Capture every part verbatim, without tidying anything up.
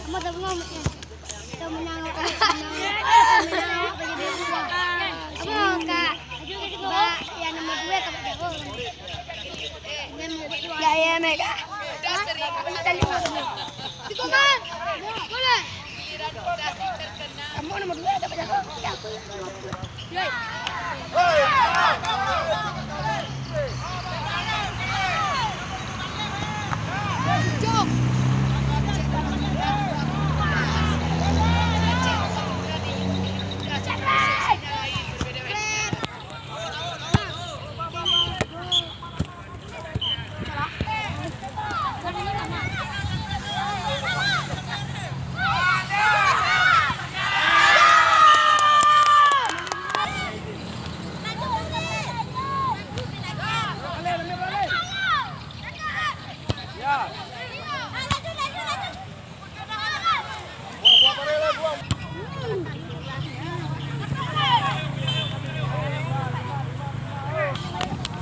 Apa tak bengong? Kita menang, menang, menang, apa jadi dua? Apa, Kak? Ba, yang nomor dua, Kak, jago. Ya, ya, Mega. Hah? Kita lima. Itu kan? Boleh. Kamu nomor dua, Kak, jago. Ya, aku nomor dua.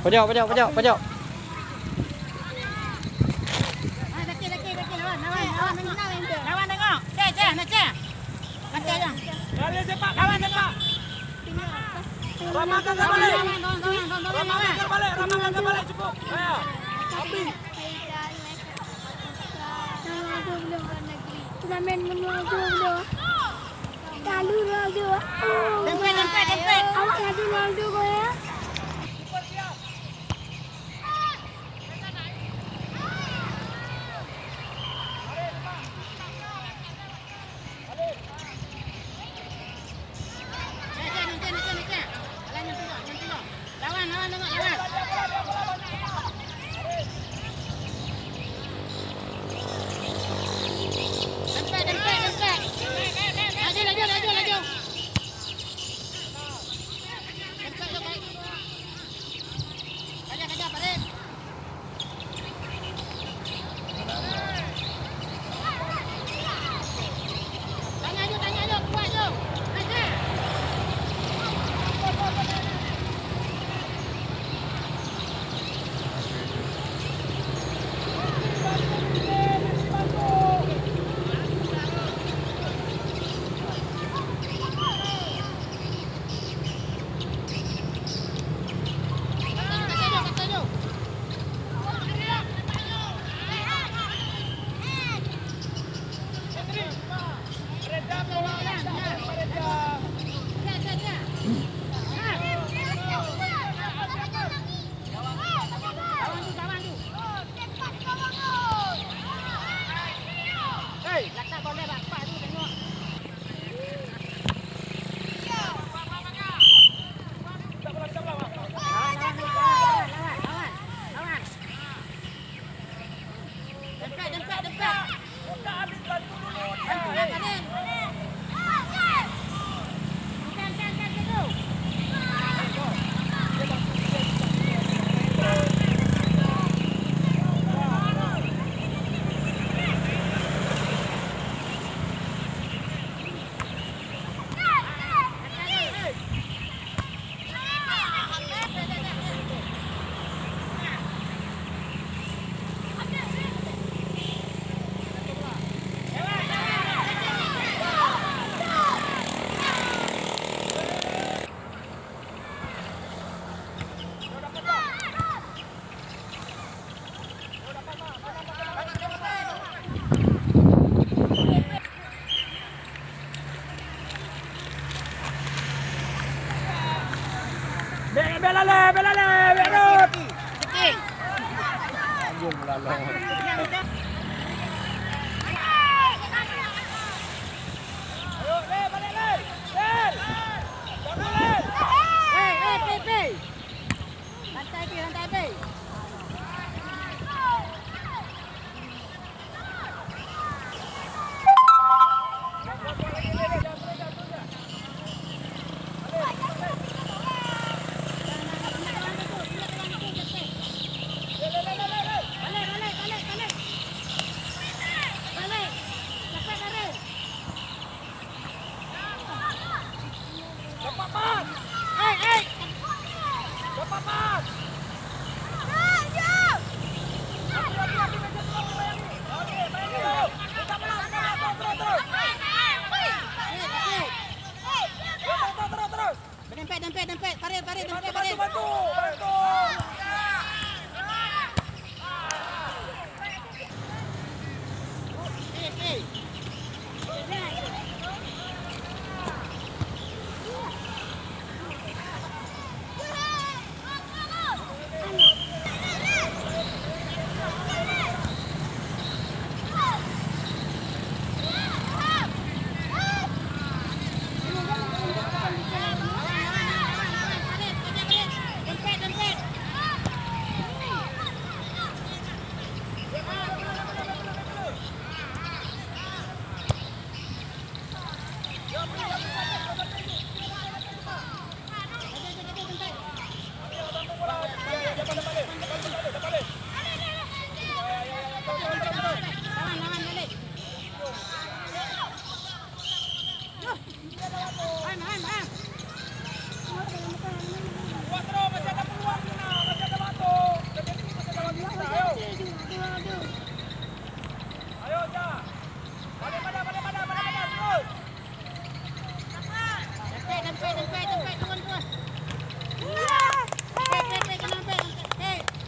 Pojok, pojok, pojok, pojok. Lawan tengok. Cek, cek, nak cek. Lawan tengok. Ramakan balik. Ramakan balik. Ramakan balik. Cukup. Ayo. Habis. Ronaldo bloe. Turnamen Ronaldo bloe. Lalu Ronaldo. Oh, dempet, dempet, dempet. Awak laju Ronaldo gol ya.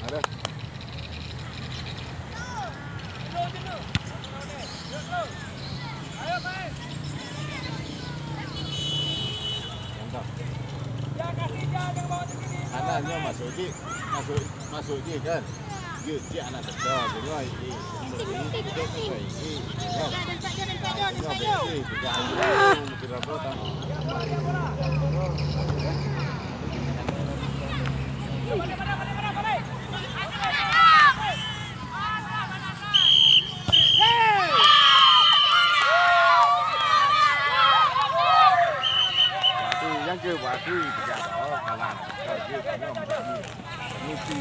Ada. Mantap. Anak nyoe masuk jih, masuk, masuk jih kan. Jeuet cit anak teuka, jeuet nyoe, eh, eh, eh, eh, eh, eh, eh, eh, eh, eh, eh, eh, eh, eh, eh, eh, Berarti nyang keu berarti tiga oh kalah. Kalau dia tengok mesti